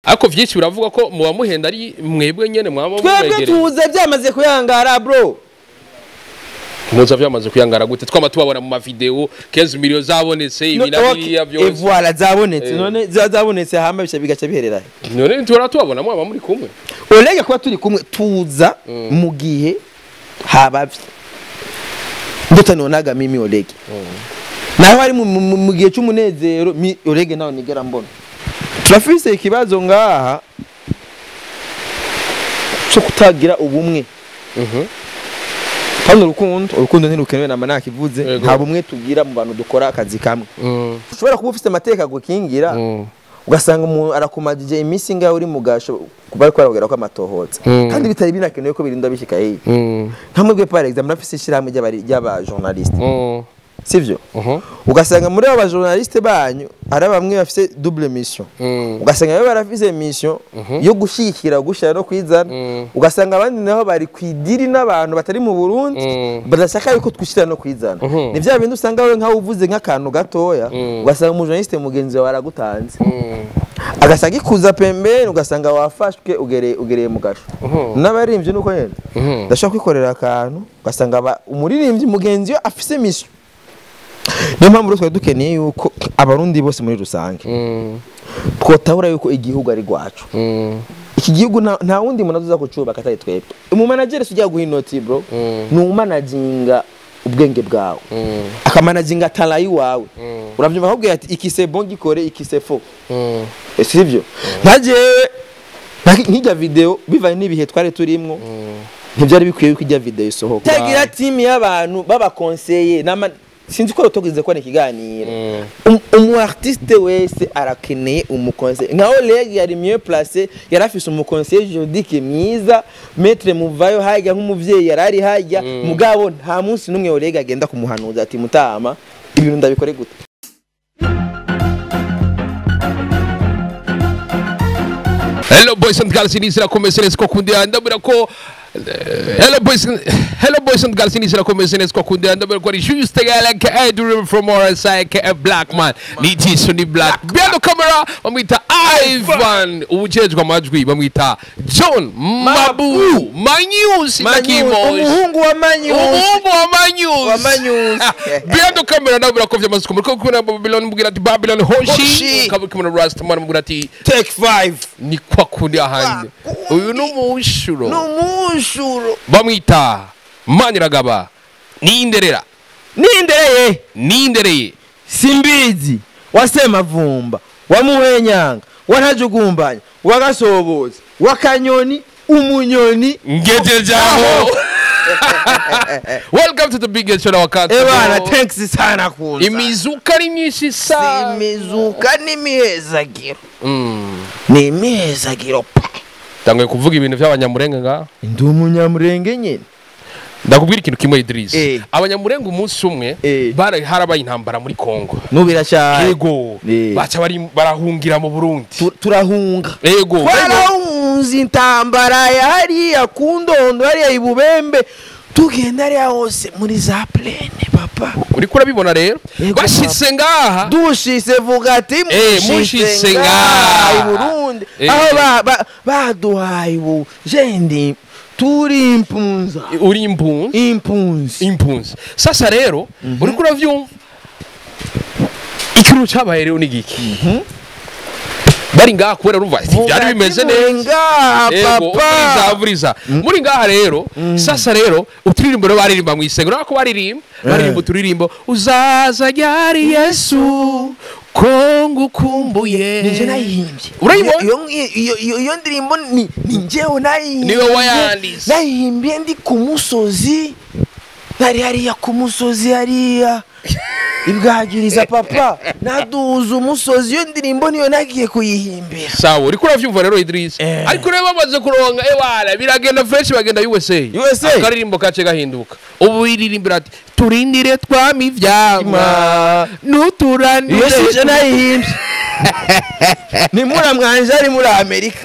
Ariko vyinshi biravuga ko muba muhenda ari mwebwe nyene mwaba Twebwe mwegereye. tuza byamaze kuyangara, bro. Muza vyamaze kuyangara gute? Twama tubabona mu mavideo 15 millions zabonetse, ibi na biriya Et byose. voilà, zabonetse. Eh. None zabonetse, hama bica bigaca biherera. None tuhora tubabona mwaba muri kumwe. Urega kuba turi kumwe, tuza mu gihe habavye ndotanionaga mimi Olege naho ari mu gihe cy'umunezero, mi Olege nawe nigera mbona. Turafise ikibazo ngaha cyo kutagira ubumwe. Kandi urukundo ntirukenewe, nama nakivuze. Nta bumwe tugira mu bantu dukora akazi kamwe. Ushobora kuba ufite amateka agukingira, ugasanga umuntu arakumajije iminsi ingahe uri mu gasho kuba ariko arabwira ko amatohotse, kandi bitari binakenewe ko birinda bishika hirya. Nka mwebwe, par exemple, murafise ishirahamwe ry'aba journaliste, sivyo? Ugasanga muri abo ba journaliste banyu hari bamwe bafise double mission. Ugasanga bamwe barafise mission yo gushikira, gushira no kwizana. Ugasanga abandi naho bari kwidiri n'abantu batari mu Burundi, badashaka yuko twishira no kwizana. Ni vya bindi usanga wewe nkaho uvuze nk'akantu gatoya, ugasanga umujournaliste mugenzi wawe aragutanze, agasanga ikuza pembeni, ugasanga wafashwe, ugereye mu gasho. N'abaririmbyi nuko nyene, ndashobora kwikorera akantu, ugasanga umuririmbyi mugenzi we afise mission. Niyo mpamvu rero twari dukeneye yuko Abarundi bose muri rusange twotahura yuko igihugu ari rwacu. Iki gihugu nta wundi muntu azoza kucubaka atari twebwe. Umumanageri si ujya guha inoti, bro. Ni umanaginga ubwenge bwawe, akamanaginga talent iwawe. Uravyumva, akubwira ati iki c'est bon, gikore, iki c'est faux. Sivyo? Nka jewe nk'ijya video, bivanye n'ibihe twari turimwo, ntibyari bikwiye yuko ijya video isohoka. Tagira team y'abantu babakonseye nama. Sinzi ko tugize ko ikiganiro. Umu artiste wese arakeneye umuconseiller. Nka Oleg yari mieux placé, yari afise umuconseiller juridique mwiza, maître Muvayo hajya nk'umuvyeyi yarari hajya. Mugabo nta munsi n'umwe Oleg agenda kumuhanuza ati: "Mutama, ibintu ndabikore gute?" Hello boys and girls, inizira komeze neza ko kundi, ndabura ko hello boys and girls, inizira komeze neza ko kundi, ndabura ko ari juste like Edwin from RSI ka Black Man, ni Jason ni Black behind the camera bamwita Ivan, ubujejwe amajwi bamwita John Mabu Manyusi Nakimo. Umuhungu wa Manyusi. Umuhungu wa Manyusi. Wa Manyusi. Behind the camera ndabura ko vyamaze kumurika ko Babylon, mubwira ati Babylon hoshi. Hoshi. Kabukimuna Rastaman, mubwira ati take 5. Ni kwa kundi ahandi, uyu ni umushuro. N'umushuro. Bamwita Maniragaba Ninderera. Nindereye. Nindereye. Simbizi wasemavumba wa Muhenyanga wa Ntajugumbanya wa Gasobozi wa Kanyoni umunyoni. Ngejejaho. Welcome to the biggest show our country. Ebana, thanks sana kuza. Imizuka ari myinshi sa. Imizuka n'imihezagiro. Ni imihezagiro pa. Tanguye kuvuga ibintu by'Abanyamurenge nga. Ndi Umunyamurenge nyine. Ndakubwira ikintu kimwe, Idris. Eh. Abanyamurenge umunsi umwe Eh. bari harabaye intambara muri Kongo. Nubiracyaye. Yego. Eh. Baca bari barahungira mu Burundi. Turahunga. Yego. Twarahunze intambara ya hariya ku Ndondo, hariya i Bubembe, tugenda hariya hose muri za plaine, papa. Uriko urabibona rero. Yego. Bashitse ngaha. Dushise, vuga ati Eh, mushitse ngaha. i Burundi, Eh. aho baduhaye ubu jendi turi impunza. Uri impunzi. Impunzi. Impunzi. Sasa rero uriko uravyumva, ikintu cabaye rero ni giki? Bari ngaha kubera urumva byari bimeze neza. Ngaha, Yego, papa. Vuriza, vuriza. Muri ngaha rero, sasa rero uturirimbo rero baririmba mu isengero, urabona ko baririmba uturirimbo: "Uzaza ryari Yesu, ko ngukumbuye." Nije nayihimbye. Urayibona? Iyo ndirimbo ni njyewe nayihimbye. Niwe wayanditse. Nayihimbye ndi ku musozi, nari hariya ku musozi, hariya ibwagiriza, papa. Naduza umusozi, iyo ndirimbo niyo nagiye kuyihimbira. Sawa, uriko uravyumva rero, Idris. Eh. Ariko rero bamaze kuronka, ewala, biragenda fresh, bagenda USA. USA. Akaririmbo kace gahinduka, ubu iririmbira ati: "Turindire twama ivyamwa, nuturandire." Iyo sije nayihimbye. Ni muramwanje ari muri Amerika.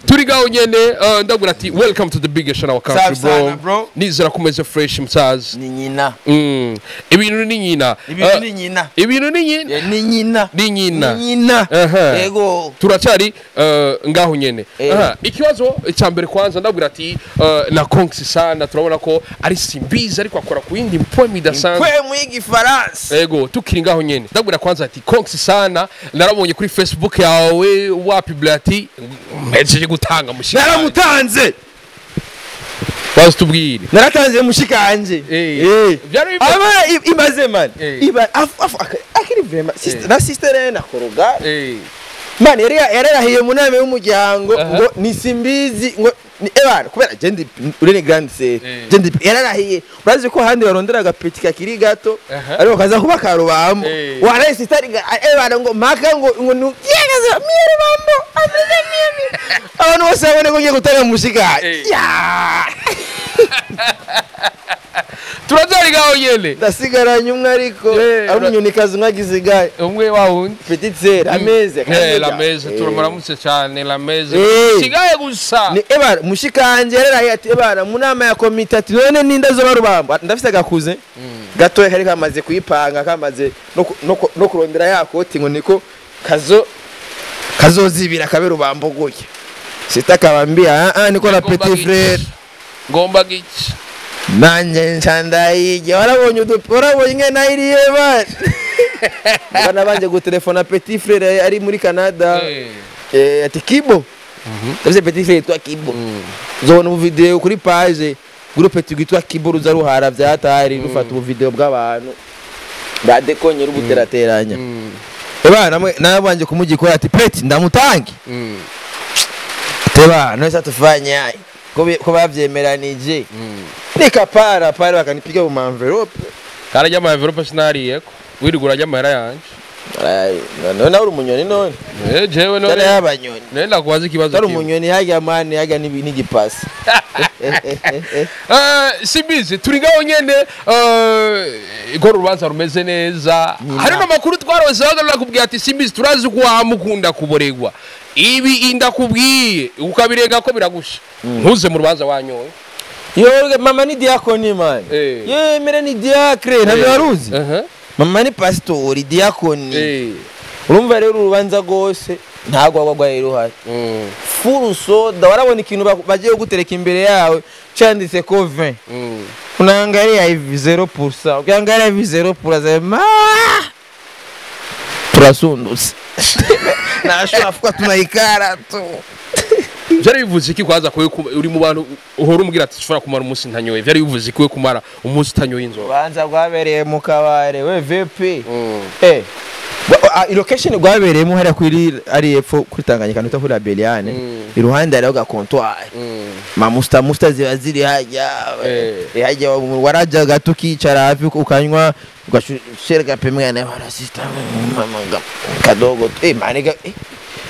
Turi gaho nyene, ndabwira ati welcome to the biggest show in our country. Safi sana, bro, bro. Nizera kumeze fresh, msazi. Ni nyina. Ibintu ni nyina. Ibintu Eh, ni nyina. Ibintu ni nyina. Ni nyina. Ni nyina. Ni nyina. Aha. Yego. Turacari ngaho nyene. Eh. Aha, ikibazo cya mbere kwanza, ndabwira ati na konksi sana, turabona ko ari Simbizi ariko akora ku yindi poem idasanzwe. Kwe mu igifaransa. Ego, tukiri ngaho nyene, ndabwira kwanza ati konksi sana, narabonye kuri Facebook yawe wapublié ati mpejeje gutanga mushika. Naramutanze. Wazi tubwire. Naratanze mushikanje. Eh. Eh. Byari bimeze- Aba imaze man. Eh. Iba afu afu akiri vraiment sister Eh. na sister nayo nakoroga. Eh. Man, yari yararahiye mu nama y'umuryango Aha. ngo ni Simbizi ngo ni ebana kubera je ndi uri ni grande sœur. Eh. Je ndi yararahiye, urazi ko handi barondera agapeti kakiri gato Aha. ariko kaza kuba karubambo. Eh. Waraye sister ebana ngo maka ngo yagaza miye rubambo ameze miye miye abantu bose babone ko ngiye gutanga mushika. Eh. Ya. Turacyari ngaho nyene. Ndasigaranye umwe ariko Eh, ari umunyonikazi umwe agisigaye. Umwe wa wundi. Petite sœur ameze. Eh, la meze, turamuramutse cyane la meze. Eh. Sigaye gusa. Ni ebana mushikanje yararahiye ati ebana mu nama ya komite ati none ninda zo barubambo ndafise gakuze gatoya kari kamaze kuyipanga kamaze no kurondera ya koti ngo niko kazo kazozibira kabe rubambo gutya. Sita kabambia ah ah, niko na Ngomba petit gici. frère. Ngomba gici. Nanje ncandayige warabonye warabonye inka nayiriye bana. Bana banje gutelefona petit frère ari muri Canada. Eh. Eh, ati Kibo. Ndafise petit frère yitwa Kibo. Uzobona ubu video kuri page groupe twitwa Kibo ruza ruhara vyatari rufata ubu video bw'abantu badekonye rubuterateranya. Ebana nabanje kumugikora ati petit ndamutange. Teba none sasa tufanye ko bavyemeranije. Nikapara pare bakanipiga mu envelope. Karajya ama envelope sinariyeko, wirirwa urajya amahera yanje. Ay, none nawe uri umunyoni none? Eh, jewe Tari none y'abanyoni. none ndakubaza ikibazo Tari kimwe. umunyoni hajya mani hajya n'igipasi. Simbizi, turi ngaho nyene, ko urubanza rumeze neza. Hari n'amakuru twarose nakubwiye ati Simbizi, turazi ko wamukunda kuboregwa, ibi indakubwiye ukabirenga ko biragusha, ntuze mu rubanza wanyoye. Yo, mama ni diakoni man. Eh. Ye mere ni diacre, ntabyo waruzi. Aha. Mama ni pastori diakoni. Eh. Urumva rero urubanza rwose ntabwo wagwa rwari ruhari. Full soda, warabona ikintu bagiye gutereka imbere yawe cyanditse ko 20. Unaangalia hivi 0%, ukiangalia hivi 0%, sema turasundutse. Nashobora kuba tunaikara tu. Vyari bivuze iki kwanza kuwe uri mu bantu uhora umbwira ati ushobora kumara umunsi ntanyoye? Vyari bivuze iki we kumara umunsi utanyoye inzoga? Urubanza rwabereye mu kabare we VP. Eh. Location rwabereyemo hariya kuri ari epfo kuri Tanganyika ntuta kuri Abeliane. Iruhande hariho ga comptoir. Ma musta musta ziba ziri hajya. Eh. Hajya warajyaga tukicara hafi ukanywa ugasherega pe mwana wa sister mama nga kadogo eh maniga eh.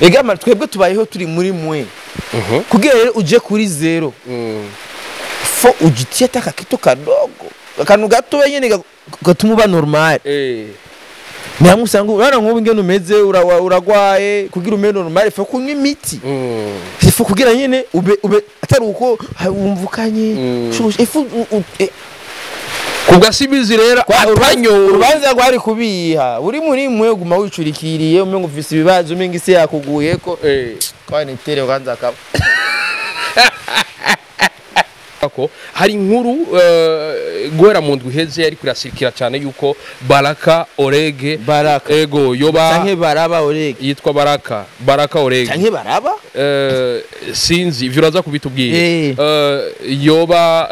Ega ma twebwe tubayeho turi muri mwe. Kugira rero uje kuri zero fo ujitie taka kitu kadogo akantu gato nyene gatuma uba normal. Eh. Ni hamwe usanga urabona nk'ubu ingene umeze uragwaye kugira umere normal fo kunywa imiti. Ifu kugira nyene ube atari uko wumva ukanye shushe ifu Kubwa Simbizi rero atanyoye. Urubanza rwari kubiha uri muri mwe guma wicurikiriye umengo ufise ibibazo umengo isi yakuguyeko. Eh. Kwani tere ukanza akaba Ko hari inkuru guhera mu ndwi iheze ariko irasirikira cyane yuko Baraka Orege Baraka. Ego yoba Canke Baraba Orege. Yitwa Baraka Orege. Canke Baraba. Sinzi ivyo uraza kubitubwira. Eh. Yoba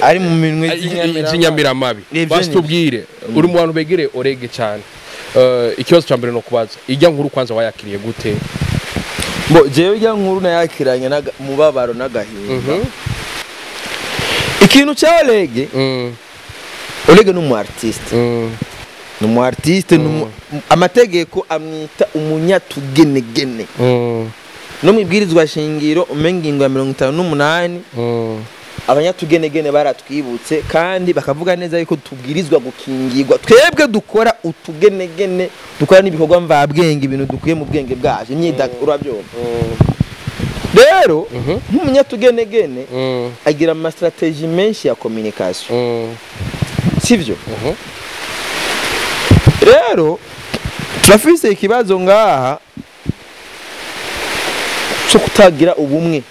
ari mu minwe z'inyamiramabi. Ivyo Basi ni- tubwire, uri mu bantu begere Orege cyane. Ikibazo cya mbere no kubaza ijya nkuru kwanza wayakiriye gute? Bo jewe ijya nkuru nayakiranye mubabaro n'agahinda. Ikintu cya Orege, Orege ni umu artiste. Ni umu artiste, amategeko amwita umunyatugenegene. No mu ibwirizwa shingiro umenga ingingo ya 58 Abanyatugenegene baratwibutse kandi bakavuga neza yuko tubwirizwa gukingirwa. Twebwe dukora utugenegene, dukora n'ibikorwa mvabwenge, ibintu dukwiye mu bwenge bwacu, imyidagaduro, urabyumva. Rero nk'umunyatugenegene agira ama stratégie menshi ya communication, sivyo? Rero turafise ikibazo ngaha cyo kutagira ubumwe.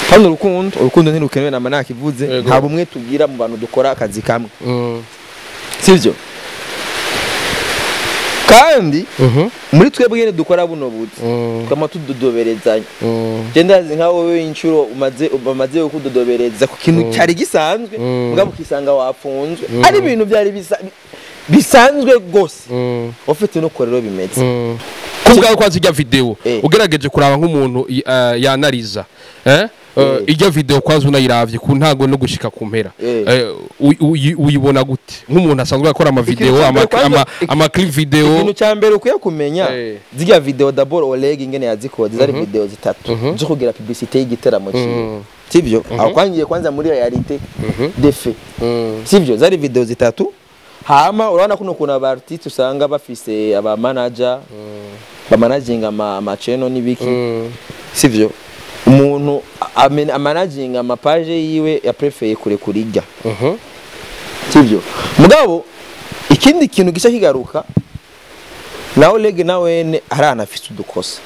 Kandi urukundo ntirukenewe, nama nakivuze. Nta bumwe tugira mu bantu dukora akazi kamwe, sivyo? Kandi muri twebwe nyene dukora buno buzi, twama tudodoberezanya. Je ndazi nka wowe inshuro umaze kudodobereza ku kintu cyari gisanzwe, mugabo ukisanga wafunzwe ari ibintu byari bisanzwe gose. Ufite no rero bimeze. Kubwawe kwanza ijya video, ugerageje kuraba nk'umuntu yanariza, ijya video kwanza unayiravye ku ntago no gushika ku mpera, uyibona gute nk'umuntu asanzwe akora ama video, Ikintu cya mbere ama clip video? Ikintu cya mbere ukwiye kumenya, zirya video d'abord Oleg ingene yazikoze, zari video zitatu zo kugira publicité y'igiteramo ciwe, sivyo? Aho kwangiye kwanza muri réalité des faits, sivyo? Zari video zitatu. Hama urabona kuno kuntu aba artiste usanga bafise aba manager bamanaginga ama channel n'ibiki, sivyo? Umuntu amanaginga ama page yiwe yaprefeye kure kurijya, sivyo? Mugabo ikindi kintu gica kigaruka, nawe Oleg nawene aranafise udukosa.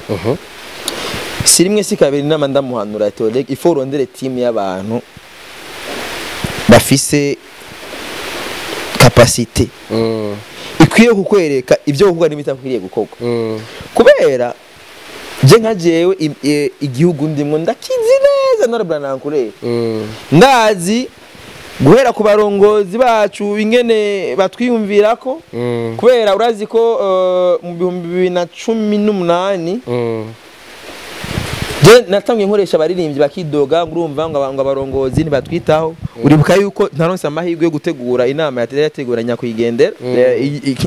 Si rimwe si kabiri nama ndamuhanura ati: "Oleg, il faut urondere team y'abantu bafise capacité ikwiye kukwereka ibyo gukorwa n'ibitakwiriye gukorwa." Kubera je nka jewe igihugu ndimwo ndakizi neza, norabura nankurere, ndazi guhera ku barongozi bacu ingene batwiyumvirako. Kubera urazi ko mu 2018 je natangiye nkoresha abaririmbyi bakidoga ngo urumva ngo abarongozi ntibatwitaho. Uribuka yuko ntaronse amahirwe yo gutegura inama yategura nyakwigendera,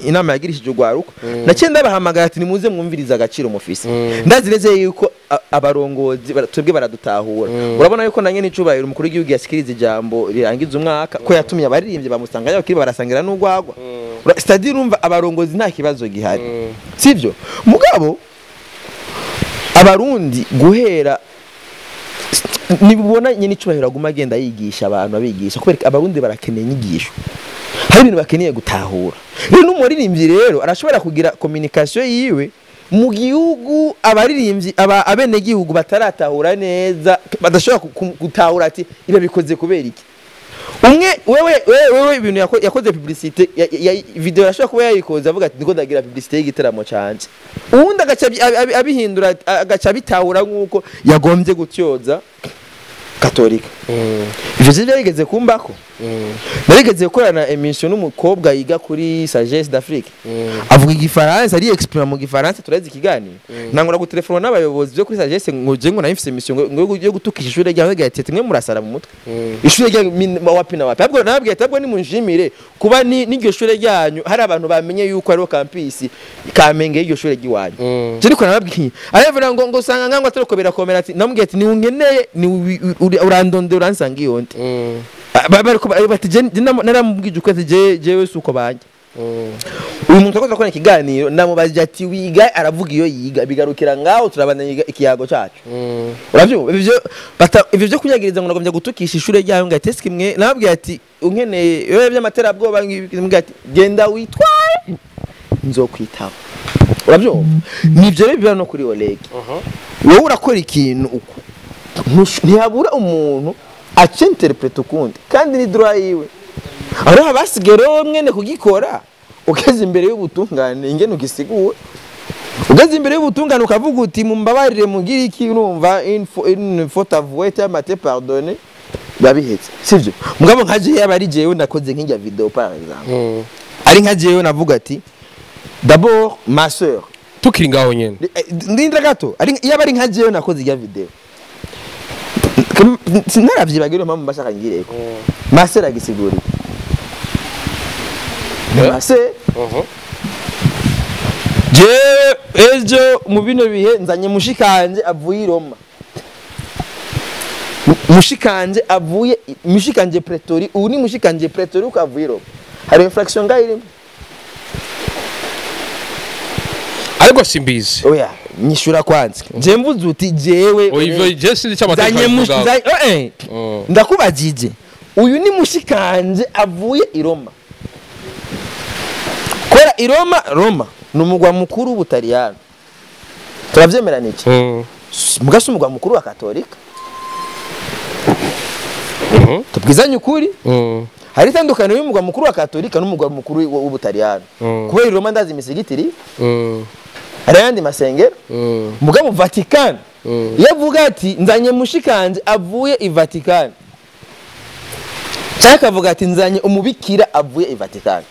inama yagirishije urwaruka. Naciye ndabahamagara ati: "Nimuze mwumvirize agaciro mufise." Ndazi neza yuko abarongozi twebwe baradutahura. Urabona yuko nanye n'icubahiro umukuru w'igihugu yasikiriza ijambo rirangiza umwaka ko yatumye abaririmbyi bamusanga bakiri barasangira n'urwagwa. C'est-à-dire urumva abarongozi nta kibazo gihari, sivyo? Mugabo abarundi guhera nibubona nyine icubahiro aguma agenda yigisha abantu, abigisha kubera abarundi barakeneye inyigisho, hari ibintu bakeneye gutahura. Rero n'umuririmbyi rero arashobora kugira communication yiwe mu gihugu abaririmbyi aba abenegihugu bataratahura neza, badashobora gutahura ati ibi bikoze kubera iki. Umwe wewe ibintu yakoze publicité ya video arashobora kuba yayikoze avuga ati ndiko ndagira publicité y'igiteramo canje, uwundi agaca abihindura, agaca abitahura nk'uko yagombye gutyoza katolika. Ivyo sivyo byarigeze kumbako. Narigeze gukorana émission n'umukobwa yiga kuri Sagesse d'Afrique, avuga igifaransa, ari exprime mu gifaransa. Turazi ikiganiro, ntangura gutelefona n'abayobozi byo kuri Sagesse ngo je ngo nayifise émission ngo yo gutukisha ishure ryawe. Ati: "Mwe murasara mu mutwe, ishure rya wapi na wapi." Ahubwo nababwiye ati: "Ahubwo nimunshimire kuba ni n'iryo shure ryanyu hari abantu bamenye yuko hariho campus Kamenge y'iryo shure ry'iwanyu." Je niko nababwiye. Aravuga ngo usanga ngango atariko birakomera. Ati namubwiye ati: "Ni unkeneye ni urandonde uransanga iyo ndi." Bariko bati je naramubwije uko ati jewe suko banje. Uyu muntu akoze akora ikiganiro, ndamubajije ati: "Wiga?" Aravuga iyo yiga, bigarukira ngaho, turabandanya ikiyago cacu. Uravyumva ivyo byo kunyagiriza ngo nagombye gutukisha ishure ryayo, ngo ati eske mwe nababwiye ati unkeneye wewe by'amaterabwoba, mbwiye ati genda witware nzokwitaba. Uravyumva, nivyo rero biba no kuri Oleg. Wowe urakora ikintu uku, ntihabura umuntu acinterprete ukundi, kandi ni droit yiwe. Aho abasigaye rero mwene kugikora, ugeze imbere y'ubutungane ingene ugisigura, ugeze imbere y'ubutungane ukavuga uti mumbabarire mugire iki, urumva une faute avouée cyangwa mate pardonné, babihetse, sivyo? Mugabo nka jewe yaba ari jewe nakoze nk'ijya video par exemple, ari nka jewe navuga ati d'abord ma sœur. Tukiri ngaho nyene. Ndindira gato, ari yaba ari nka jewe nakoze ijya video, naravyibagira impamvu mbashaka ngireko ma sœur agisigurira ni ma sœur. Jewe ejo mu bino bihe nzanye mushikanje avuye i Roma. Mushikanje avuye, mushikanje Pretoria, ubu ni mushikanje Pretoria ukavuye Roma, hari infraction ngaho irimo? Ariko simbizi. Oya, nyishura kwanza. Je, mvuze uti jewe Oya, ivyo je sinzi icyo amategeko nzanye abivugaho. Ndakubajije, uyu ni mushikanje avuye i Roma, kubera i Roma, Roma ni umugwa mukuru w'Ubutaliyano, turavyemerana iki? Muga si umugwa mukuru wa Katolika. Tubwizanye ukuri, hari itandukaniro y'umugwa mukuru wa Katolika n'umugwa mukuru w'Ubutaliyano. Kubera i Roma ndazi imisigitiri, hari ayandi masengero. Muga mu Vatican, iyo avuga ati nzanye mushikanje avuye i Vatican, cyangwa akavuga ati nzanye umubikira avuye i Vatican,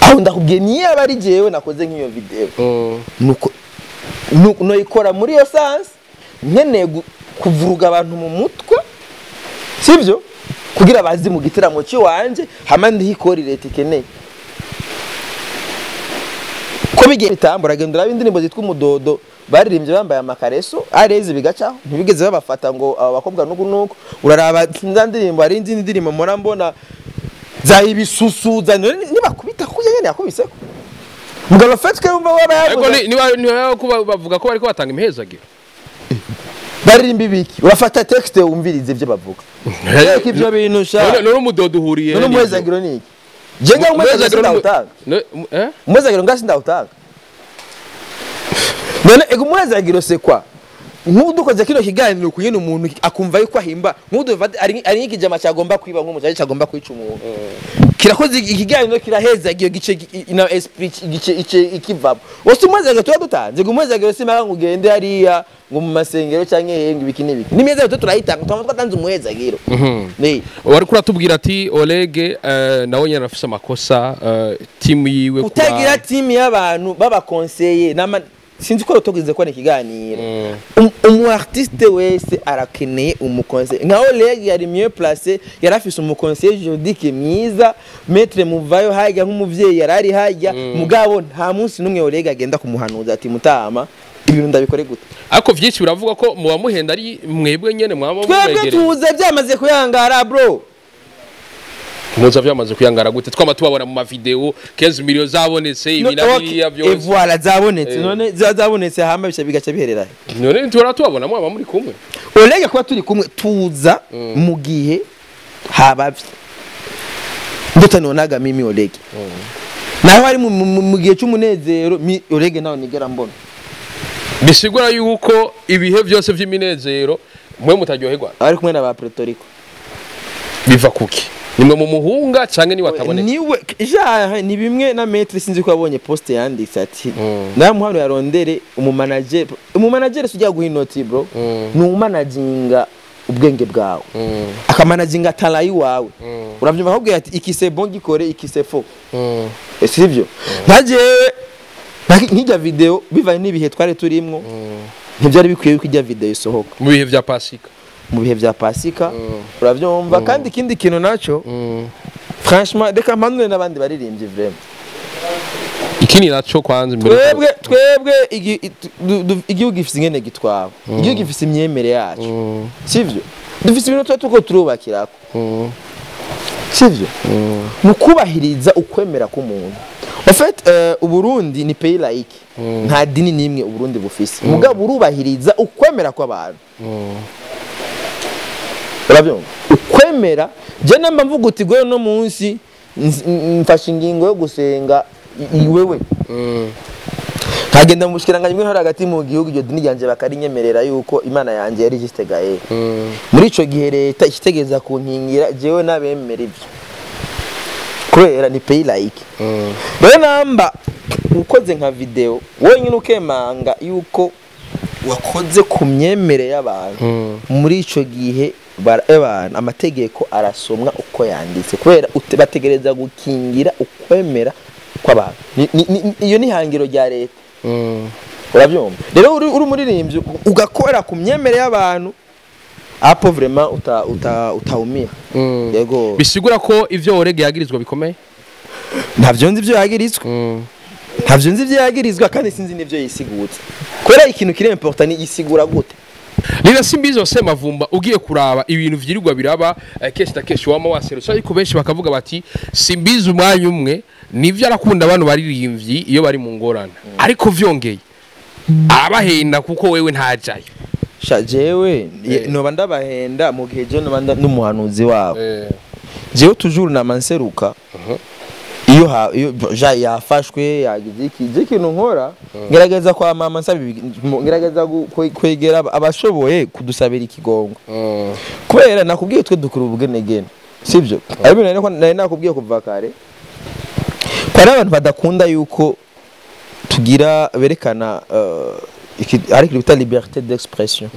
aho ndakubwiye niyo aba ari jewe nakoze nk'iyo video, nuko noyikora muri iyo sens nkeneye kuvuruga abantu mu mutwe, sivyo, kugira bazi mu gitaramo cy'iwanje, hama ndihikora leta ikeneye ko bigiye bitambura. Genda uraba indirimbo zitwa Umudodo baririmbye bambaye amakareso arezi, bigacaho, ntibigeze babafata ngo aba bakobwa nuku nuku. Uraraba za ndirimbo, hari izindi ndirimbo mpora mbona za ibisusu za none nibakubita kuya nyene yakubiseko mugabo fait que wumva waba Ariko yavuze. Niba ko bavuga ko bariko batanga imihezagiro. Baririmba ibiki? Urafata texte wumvirize ibyo bavuga. Reka ibyo bintu sha. None umudodo uhuriye None n'ivyo? umuhezagiro ni iki? Je nga umuhezagiro sindawutanga. Eh? Umuhezagiro nga sindawutanga. None ego, umuhezagiro c'est quoi? Nk'ubu dukoze kino kiganiro kunyene umuntu akumva yuko ahimba, nk'ubu ari nk'ikijama cyagomba kwiba nk'umucaje cyagomba kwica umuntu, kirakoze ikiganiro kiraheza, iyo gice na esprit igice ice ikivamo wose. Umuhezagiro tuba dutanze ngo umuhezagiro si mpaka ngo ugende hariya ngo mu masengero canke hehe ngo ibiki n'ibiki, n'imihezagiro tuba turayitanga, tuba twatanze umuhezagiro. Ni Wariko uratubwira ati Olege nawe nyene arafise amakosa, timu yiwe kutagira timu y'abantu babakonseye nama. Sinzi ko tugize ko ikiganiro. Umu artiste wese arakeneye umuconseiller. Nka Oleg yari mieux placé, yari afise umuconseiller juridique mwiza, maître Muvayo hajya nk'umuvyeyi yarari hajya. Mugabo nta munsi n'umwe Oleg agenda kumuhanuza ati mutama, ibintu ndabikore gute? Ariko vyinshi biravuga ko muba muhenda ari mwebwe nyene mwaba Twebwe mumwegereye. tuza byamaze kuyangara, bro. Muza vyamaze kuyangara gute? Twama tubabona mu mavideo 15 millions zabonetse, ibi na biriya Et byose. voilà, zabonetse. Eh. None zabonetse hama bica bigaca biherera he? None ntibora tubabona mwaba muri kumwe? Oleg kuba turi kumwe, tuza mu gihe habavye ndotanionaga mimi Oleg, naho ari mu gihe cy'umunezero, mi Oleg nawe nigera mbona. Bisigura yuko ibihe byose vy'iminezero mwe mutaryoherwa? Ari kumwe na ba Puerto Rico. Biva kuki? Nimwe mu muhunga canke ni wataboneka? Niwe ja ni bimwe na maître, sinzi ko yabonye poste yanditse ati namuhano yarondere umumanager. Umumanager si ujya guha inoti, bro. Ni umanaginga ubwenge bwawe, akamanaginga talent yiwawe. Uravyumva, akubwira ati iki c'est bon gikore, iki c'est faux. Sivyo? Nka jewe nk'ijya video, bivanye n'ibihe twari turimwo, ntibyari bikwiye yuko ijya video isohoka. Mu bihe vya Pasika. Mu bihe vya Pasika, uravyumva. Kandi ikindi kintu naco, franchement, reka mpanure n'abandi baririmbyi vraiment. Ikindi naco kwanza imbere Twebwe igihugu gifise ingene gitwawe, igihugu gifise imyemere yacu, sivyo? Dufise ibintu tuba turiko turubakirako, sivyo? Mu kubahiriza ukwemera k'umuntu. En fait, Uburundi ni pays laïque, nta dini n'imwe Uburundi bufise, mugabo burubahiriza ukwemera kw'abantu. Urabyumva, ukwemera. Je namba mvuga uti gwe no munsi mfashe ingingo yo gusenga iwewe, nkagenda mu bushikiranganji bw'intore hagati mu gihugu, iryo dini ryanje bakarinyemerera yuko Imana yanjye yari Juste Gael, muri ico gihe leta ikitegereza kunkingira jewe n'abemera ivyo, kubera ni pays laïque. Rero namba ukoze nka video wenyine ukemanga yuko wakoze ku myemere y'abantu, muri ico gihe ebana, amategeko arasomwa uko yanditse, kubera bategereza gukingira ukwemera kw'abantu. Iyo ni ihangiro rya leta. Urabyumva? Rero uri umuririmbyi ugakora ku myemere y'abantu, apo vraiment uta uta utaumia. Yego. Bisigura ko ivyo Orege yagirizwa bikomeye? Ntavyo nzi ibyo yagirizwa. Ntavyo nzi ibyo yagirizwa, kandi sinzi n'ibyo yisigutse, kubera ikintu kiri important ni yisigura gute. Nina Simbizi Semavumba, ugiye kuraba ibintu vyirirwa biraba kenshi na kenshi wama waserutse, ariko benshi bakavuga bati Simbizi umwanya umwe nivyo arakunda abantu baririmbyi iyo bari mu ngorane, ariko vyongeye arabahenda kuko wewe ntajayo. Sha jewe noba ndabahenda mu gihe je noba n'umuhanuzi wabo. Jewe toujours namanseruka iyo iyo yafashwe yagize iki, je kintu nkora ngerageza kwa mama nsaba, ngerageza kwegera abashoboye kudusabira ikigongo. Kubera nakubwiye twe dukura ubugenegene, sivyo? Ariko nari nakubwiye kuva kare ko ari abantu badakunda yuko tugira berekana ariko bita liberté d'expression.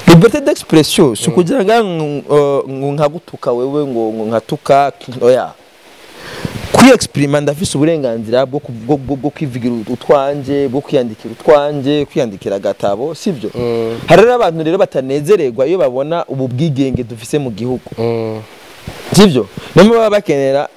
Liberté d'expression si kugira ngo nkagutuka wewe ngo nkatuka, oya. Kwiexprima ndafise uburenganzira bwo kwivugira utwanje, bwo kwiyandikira utwanje, kwiyandikira agatabo, sivyo? Hari rero abantu rero batanezererwa iyo babona ubu bwigenge dufise mu gihugu, sivyo? Niyo baba bakenera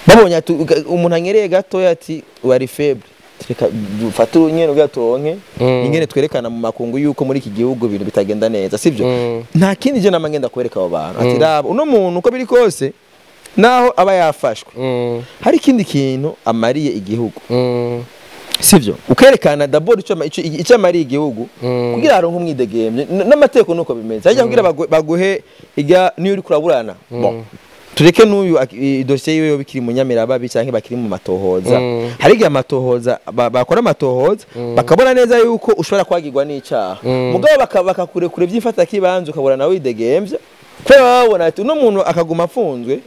babonye umuntu anyereye gatoya ati wari faible, reka dufate urunyene gatoronke ingene twerekana mu makungu yuko muri iki gihugu ibintu bitagenda neza, sivyo? Nta kindi je namangenda kwereka abo bantu ati raba uno muntu uko biri kose naho aba yafashwe hari ikindi kintu amariye igihugu, sivyo? Ukerekana d'abord icyo amariye igihugu kugira aronke umwidegemye n'amateko nuko bimeze. Ajya kugira baguhe ijya niyo uri kuraburana, bon tureke n'uyu idosiye yiwe bikiri mu Nyamirababi canke bakiri mu matohoza. Hari igihe amatohoza bakora amatohoza bakabona neza yuko ushobora kwagirwa n'icaha, mugabo bakakurekure byifata kibanza ukabura nawe widegemvya, kubera babona ati uno muntu akaguma afunzwe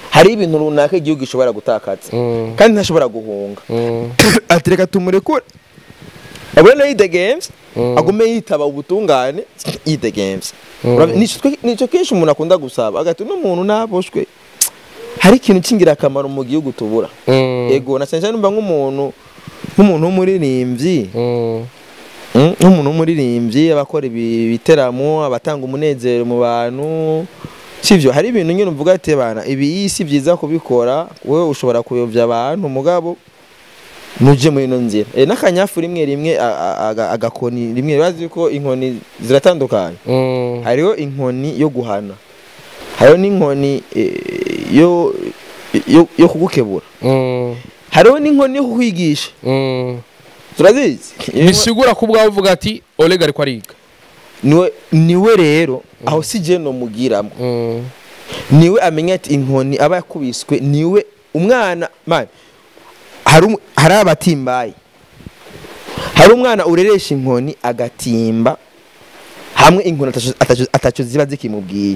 hari ibintu runaka igihugu gishobora gutakaza kandi ntashobora guhunga. Ati reka tumurekure abone yidegemvya, agume yitaba ubutungane yidegemvya. Nico kenshi umuntu akunda gusaba agati uno muntu naboshwe hari ikintu cy'ingirakamaro mu gihugu tubura. Ego na cyane numva nk'umuntu w'umuririmbyi, nk'umuntu w'umuririmbyi abakora ibiteramo, abatanga umunezero mu bantu, sivyo? Hari ibintu nyine uvuga ati bana ibi si byiza kubikora, wewe ushobora kuyovya abantu mugabo nuje muri ino nzira. N'akanyafu rimwe rimwe agakoni rimwe, bazi ko inkoni ziratandukanye. Hariho inkoni yo guhana, hariho n'inkoni yo kugukebura, hariho n'inkoni yo kukwigisha. Turazizi bisigura ko ubwawe uvuga ati Oleg ariko ariga niwe rero aho si je no mugiramo, niwe amenya ati inkoni aba yakubiswe, niwe umwana man. Hari abatimbaye, hari umwana ureresha inkoni agatimba hamwe inkoni ataco ziba zikimubwiye.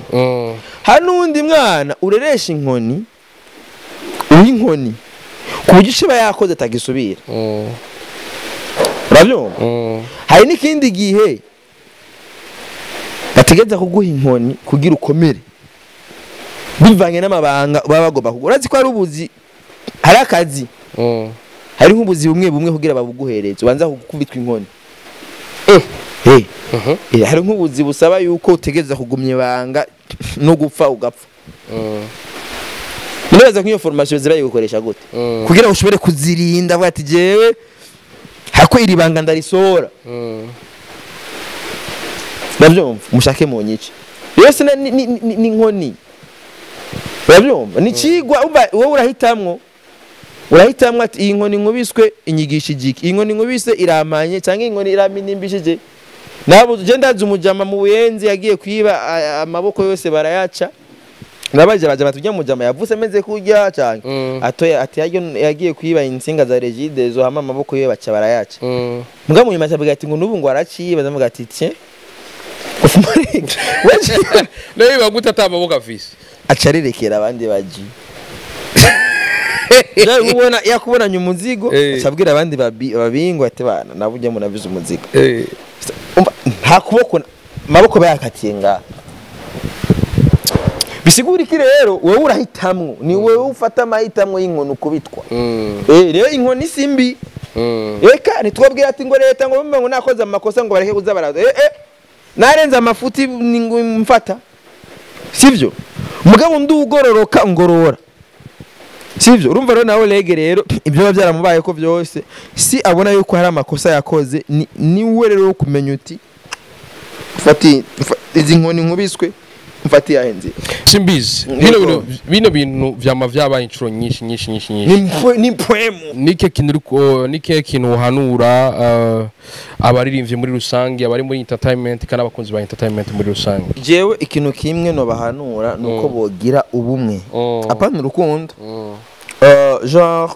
Hari n'undi mwana ureresha inkoni uyinkoni ku buryo iba yakoze atagisubira. Urabyumva? Hari n'ikindi gihe bategeza kuguha inkoni kugira ukomere bivanye n'amabanga baba bagomba kugura. Urazi ko hari ubuzi, hari akazi, hari nk'ubuzi bumwe bumwe kugira babuguhereze ubanza kukubitwa inkoni. Hari nk'ubuzi busaba yuko utegeza kugumya ibanga no gupfa ugapfa. Nibaza ko iyo formation ziba yigukoresha gute kugira ushobore kuzirinda avuga ati jewe hako iri banga ndarisohora. Ndabyumva mushake mu nyice yose ni inkoni. Urabyumva ni cigwa wowe urahitamwo ati iyi nkoni nkubiswe inyigisha igiki, iyi nkoni nkubise iramanye cyangwa inkoni iraminimbishije. Nabo je ndazi umujama mu Buyenzi yagiye kwiba amaboko yose barayaca. Nabaje baje batujya mujama yavuse meze kurya cyane atoya ati yagiye kwiba insinga za Regidezo hama amaboko yiwe baca barayaca. Muga mu nyuma cyavuga ati ngo nubu ngo araciye, bazamuga ati tye nawe baguta atamaboko afise acarerekera abandi baji. Ubona yakubonanye umuzigo acabwira abandi babingwa ati bana nabujya munabize umuzigo. Nta kuboko maboko bayakatiye nga. Bisigura iki rero wewe urahitamwo, ni wewe ufata amahitamwo y'inkono ukubitwa. Rero inkoni simbi. Eka nitwabwira ati ngo leta ngo bimwe ngo nakoze amakosa ngo bareke kuzabaraza. Narenze amafuti mfata. Sivyo? Mugabo ndugororoka ngorora. Sivyo? Urumva rero nawe Lege rero ibyo byaramubaye ko byose si abona yuko hari amakosa yakoze, ni we rero kumenya uti Mfati izi nkoni nkubiswe mfati yahenze. Simbizi bino bintu vyama vyabaye inshuro nyinshi nyinshi nyinshi. Ni poemu. Nike kintu nike kintu uhanura abaririmbye muri rusange, abari muri entertainment kandi abakunzi ba entertainment muri rusange? Jewe ikintu kimwe no bahanura nuko bogira ubumwe. Apana urukundo. Genre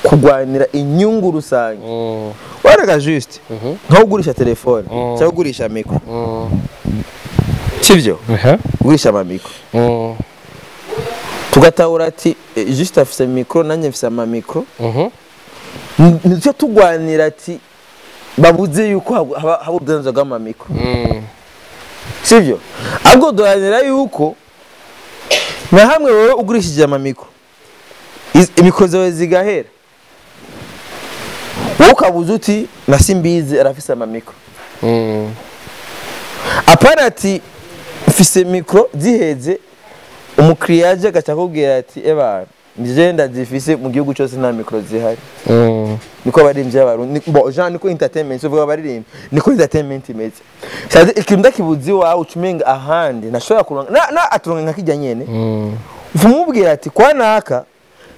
kugwanira inyungu rusange. Waraga juste. Nka ugurisha telefone cyangwa ugurisha micro. Sivyo? Ugurisha ama micro. Tugatahura ati juste afise micro nanjye mfise ama micro. Nicyo tugwanira ati babuze yuko haba ubwanza bw'ama micro. Sivyo? Ahubwo duhanira yuko na hamwe wowe ugurishije ama micro, imikro zawe zigahera, wowe ukabuza uti na Simbizi arafise ama micro. Apana ati mfise micro ziheze, umukiriya aje agaca akubwira ati eba nje ndazifise, mu gihugu cyose nta micro zihari. Niko abaririmbyi b'Abarundi, bon, genre niko entertainment, uvuga abaririmbyi, niko entertainment imeze. C'est ikintu ndakibuzi wawe ucumenga ahandi ntashobora kuronka na aturonka nka kijya nyene. Umubwira ati kwa naka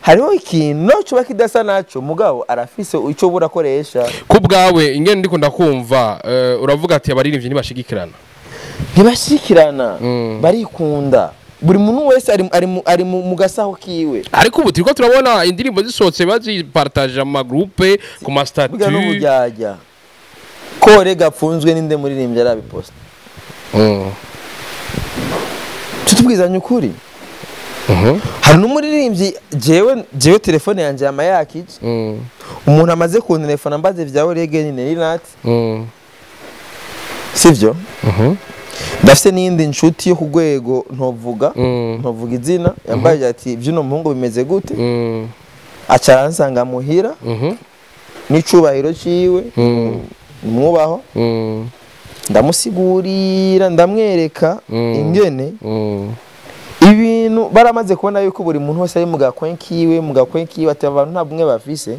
hariho ikintu no cuba kidasa naco, mugabo arafise ico burakoresha. Ku bwawe ingene ndiko ndakumva, uravuga ati abaririmbyi ntibashigikirana. Ntibashikirana, barikunda. Buri muntu wese ari mu gasaho kiwe. Ariko ubu turiko turabona indirimbo zisohotse bazipartage ama groupe ku ma statut. Burya n'ubujyajya. Kore gapfunzwe ninde muririmbyi arabiposta? Tutubwizanye ukuri. Hari n'umuririmbyi jewe telefone yanje yama yakije. Umuntu amaze kuntelefona mbaze vya Orege ni Nelinat. Sivyo? Ndafise n'iyindi nshuti yo ku rwego ntovuga izina, yambaye ati by'uno muhungu bimeze gute? Aca aransanga muhira n'icubahiro ciwe mwubaho, ndamusigurira ndamwereka ingene ibintu baramaze kubona yuko buri muntu wese ari mu gakwenkiwe ati abantu nta bumwe bafise.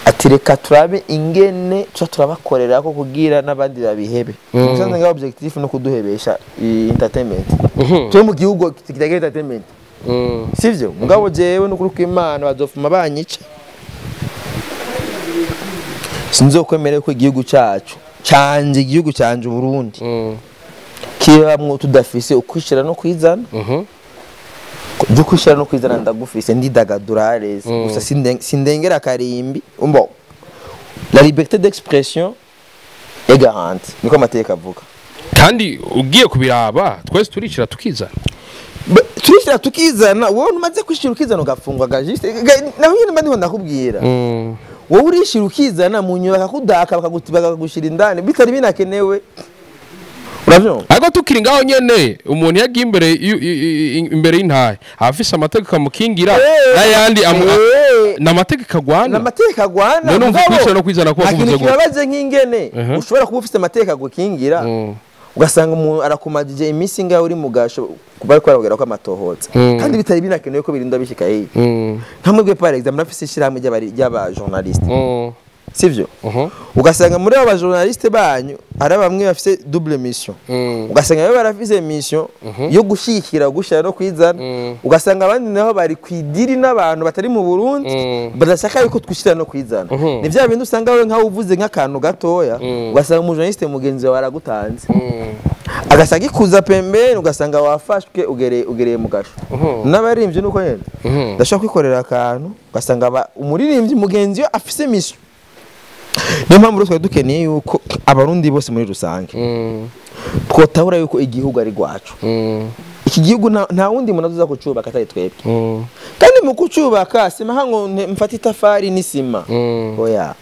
Ati reka turabe ingene cyo turabakorera ko kugira n'abandi babihebe. Musanze nga objectif no kuduhebesha entertainment. Twe mu gihugu kitagira entertainment. Sivyo? Mugabo jewe no kuri kw'Imana bazofuma banyica. Sinzokwemere ko igihugu cyacu canje, igihugu canje Burundi, kibamwo tudafise ukwishira no kwizana. Byo kwishira no kwizana ndagufise, ndidagadura reza gusa sindengera karimbi. Bon, la liberté d'expression est garantie, niko amategeko avuga. Kandi ugiye kubiraba twese turishira tukizana. Turishira tukizana, wowe umaze kwishira ukizana ugafungwa gajiste. Naho nyine mba ndiho ndakubwira. Wowe urishira ukizana mu nyuma bakakudaka bakagushira indani bitari binakenewe. Uravyumva? Ariko tukiri ngaho nyene, umuntu yagiye imbere imbere y'intahe afise amategeko amukingira n'ayandi n'amategeko agwana. N'amategeko agwana. None umva kwishira no kwizana kuba kuvuze gute? Kibabaze nk'ingene ushobora kuba ufise amategeko agukingira, ugasanga umuntu arakumajije iminsi ngaho uri mu gasho bariko barabwira ko amatohotse kandi bitari binakenewe ko birinda bishika hirya. Nka mwebwe par exemple murafise ishirahamwe ry'aba journaliste. Sivyo? Ugasanga muri abo journaliste banyu hari bamwe bafise double mission. Ugasanga baba barafise mission yo gushikira gushira no kwizana. Ugasanga abandi naho bari kwidiri n'abantu batari mu Burundi badashaka yuko twishira no kwizana. Ni vya bindi usanga wewe nka uvuze nk'akantu gatoya, ugasanga umu journaliste mugenzi wawe aragutanze. Agasanga ikuza pembeni, ugasanga wafashwe ugereye mu gasho. N'abaririmbyi nuko nyene. Ndashaka kwikorera akantu, ugasanga umuririmbyi mugenzi we afise mission. Niyo mpamvu twari dukeneye yuko abarundi bose muri rusange twotahura yuko igihugu ari gwacu. Iki gihugu nta wundi muntu azoza kucubaka atari twebwe. Kandi mu kucubaka sima ngo mfate itafari n'isima. Oya.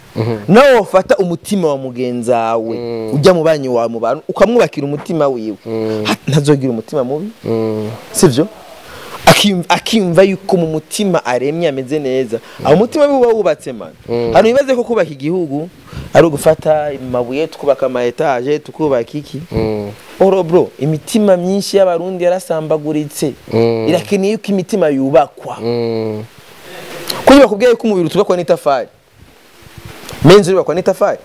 Nawe ufata umutima wa mugenzawe ujya mu banyi wa mu bantu ukamwubakira umutima wiwe. Ntazogira umutima mubi. Sivyo? Akimva yuko mu mutima aremye ameze neza. Aho umutima wiwe wubatse man. Hano ibaze ko kubaka igihugu ari ugufata amabuye tukubaka ama etage tukubaka iki. Oro bro, imitima myinshi y'abarundi yarasambaguritse. Irakeneye yuko imitima yubakwa. Kuko bakubwiye ko umubiri utubakwa n'itafari. Menzi yubakwa n'itafari.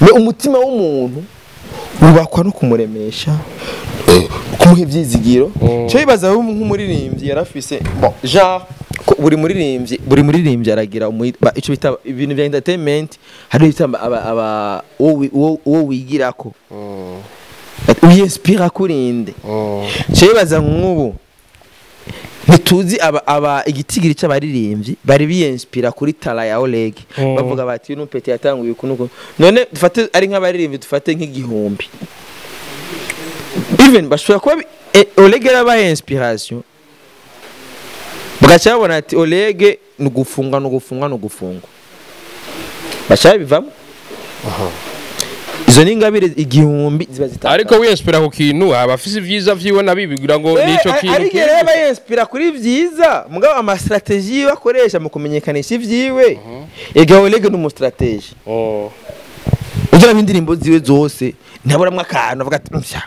Me umutima w'umuntu Wubakwa no kumuremesha, kumuha ivyizigiro. Cyo bibaza nk'umuririmbyi yarafise, bon, genre ko buri muririmbyi aragira ico bita ibintu bya entertainment, hari bita aba uwo wigirako, uyinspira kurinde. Cyo bibaza nk'ubu ntituzi aba igitigiri c'abaririmbyi bari biyinspira kuri talent ya Oleg, bavuga bati uyu petit yatanguye uku nuku. None dufate ari nk'abaririmbyi, dufate nk'igihumbi even, bashobora kuba Oleg yarabaye inspiration, bagaca babona ati Oleg ni ugufunga, ni ugufunga, ni ugufungwa, baca babivamo. Izo ni ingabire 1000 ziba zitandukanye. Ariko wiyinspira ku kintu, aba afise ivyiza vyiwe nabibi kugira ngo nico kintu. Ariko rero aba yinspira kuri vyiza, mugabo ama stratégie yiwe akoresha mu kumenyekanisha ivyiwe. Ega Oleg ni umu stratège. Ugira indirimbo ziwe zose ntihaburamwo akantu avuga ati msha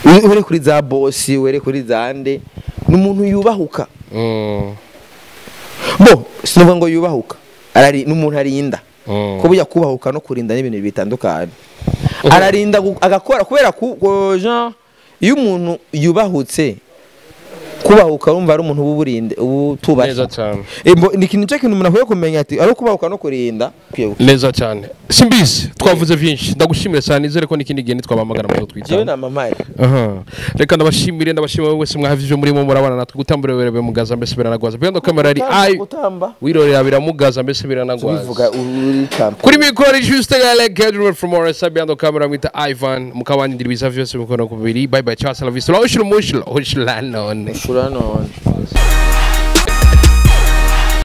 were kuri za bosi, were kuri za nde. Ni umuntu yubahuka. Bo sinavuga ngo yubahuka, arari ni umuntu arinda. Ko burya kubahuka no kurinda ni ibintu bitandukanye. Ararinda agakora kubera ku genre iyo umuntu yubahutse, kubahuka urumva ari umuntu uba ubu Neza cyane. Ni ikintu cyo kintu umuntu akwiye kumenya ati ari kubahuka no kurinda. Neza cyane. Simbizi, twavuze byinshi, ndagushimire cyane. Nizere ko n'ikindi gihe nitwabamagana mu Jewe twita. Namamaye. Aha. Reka ndabashimire wese mwahavye ivyo murimo murabana natwe. Gutambura mugaza mbese biranagwaza. Behind camera ari ai Gutamba. Wirorera biramugaza mbese biranagwaza. Tubivuga uri champ. Kuri mikoro Juste Gale Kedro from RSA, behind camera mwita Ivan mukabandi, ndiribiza vyose mukora ku bibiri. Bye bye, ciao, hasta la vista. Ushuru mushuro ushura none. Ushura none.